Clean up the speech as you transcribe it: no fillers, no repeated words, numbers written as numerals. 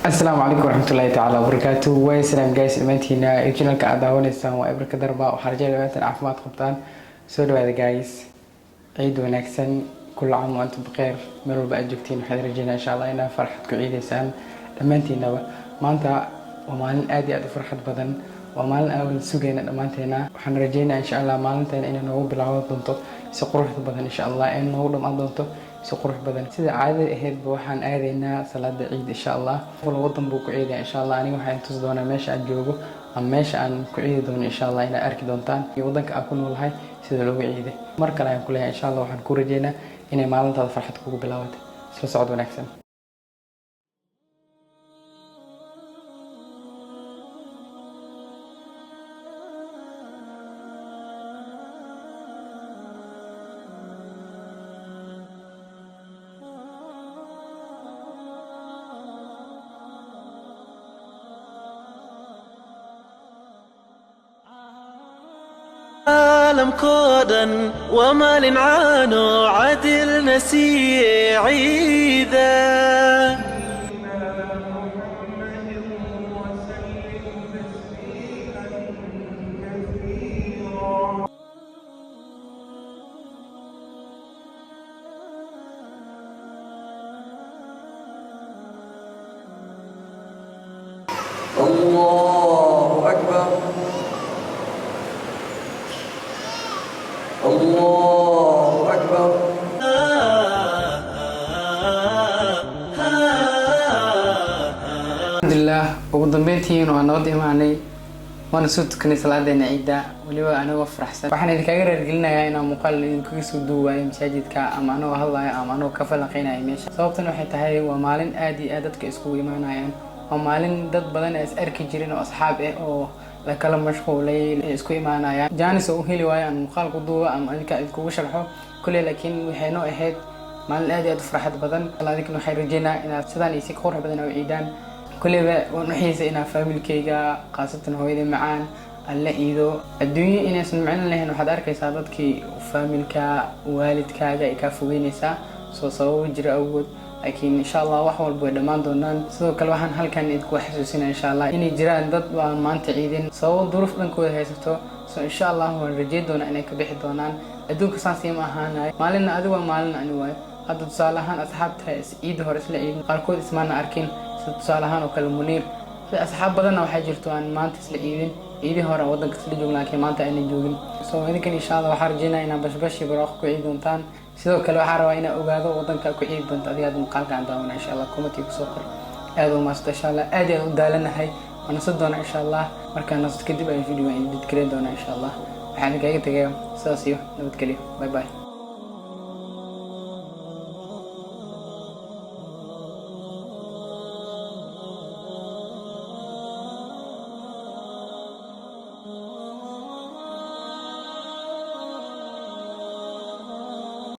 Asalaamu calaykum waraxmatullaahi tacaala wabarakaatu. Way salaam guys, dhammaantiina channelka aad daawanaysaan waa Ibrka Darba. Waxaan rajaya dhammaantiin caafimaad qabtaan. Soo dhawaada guys, ciid wanaagsan, كل عام وأنتم بخير. Meel walba aad joogtiin waxaan rajeynaa insha Allah inaad farxad ku ciidaysaan dhammaantiinaba. Maanta waa maalin aad iyo aad u farxad badan, waa maalin aan wada sugayna dhammaanteena. Waxaan rajeynaa insha Allah maalinteena inay noogu bilaaban doonto si qurux badan, insha Allah in noogu dhammaan doonto si qurux badan. Sida caadada ahaydba waxaan aadaynaa salaada ciid insha Allah. Wadan buu ku ciidaya insha Allah. Aniga waxaan tusi doonaa meesha aan joogo ama meesha aan ku ciidi doono insha Allah, inaad arki doontaan iyo wadanka aan ku noolahay sida loogu ciiday. Mar kale ayaan ku leeyahay, insha Allah waxaan ku rajeynaa inay maalintaada farxad kugu bilaabatay. Isla socod wanaagsan. Caalamkoo dhan waa maalin caano cadilna siiye ciida. الله أكبر، الله أكبر. Alxamdulilah, ugu dambeyntiin waa nabad imaanay, waana soo tukanay salaadeena ciidda, weliba anagoo faraxsan. Waxaan idinkaga raargelinayaa inaan muuqaal idinkaga soo duuwayo masaajidka ama anagoo hadlayo ama anagoo ka falanqeynayo meesha. Sababtan waxay tahay waa maalin aad iyo aad dadka iskugu imaanayaan, waa maalin dad badan ay is arki jirin oo asxaab ah oo la kala mashquulay ay isku imaanayaan. Jaanis oo u heli waayo aan muuqaal ku duuba ama adinka idinkugu sharxo kulley, laakiin waxay noo ahayd maalin aad iyo aad u farxad badan. Adinkana waxay rajeynaa inaad sidaan iyo si ka qurux badan u ciidaan. Kulleyba waan u xiisay inaa familykayga, khaasatan hooyada macaan, aan la ciido. Adduunyo inaysan macno lahayn waxaad arkaysaa dadkii familka, waalidkaaga ay kaa fogeynaysaa soo sababo jira awgood, laakiin insha Allah wax walba way dhammaan doonaan. Sidoo kale waxaan halkan idinku xasuusinaya insha Allah inay jiraan dad aan maanta ciidin sababo duruuf dhankooda haysato. So insha Allah waan rajeyn doonaa inay ka bixi doonaan. Adduunka saas ima ahaanayo, maalinna adigu waa, maalina ani waayo. Hadda tusaale ahaan asxaabta ciidda hore isla ciidin qaarkood ismaana arkin, sida tusaale ahaan oo kale Muniir. Sida asxaab badanna waxaa jirto aan maanta isla ciidin, ciidii hore aan wadanka isla joogin laakiin maanta aanay joogin. So idinkan insha Allah waxaan rajeynaya inaad bashbash iyo barwaaqo ku ciidi doontaan. Sidoo kale waxaan rabaa inaan ogaado wadanka ku ciidi doonto adiga aad muuqaalka aan daawana. Insha Allah commentiga kusoo qor. Aad u maasanta insha Allah. Aad iyo aad u daalanahay, waan nasan doonaa insha Allah. Markaan nasto kadib ayaan video edit gareyn doonaa insha Allah. Waxaan idinkaga tegaya sidaas iyo nabadgelyo. Bye bye.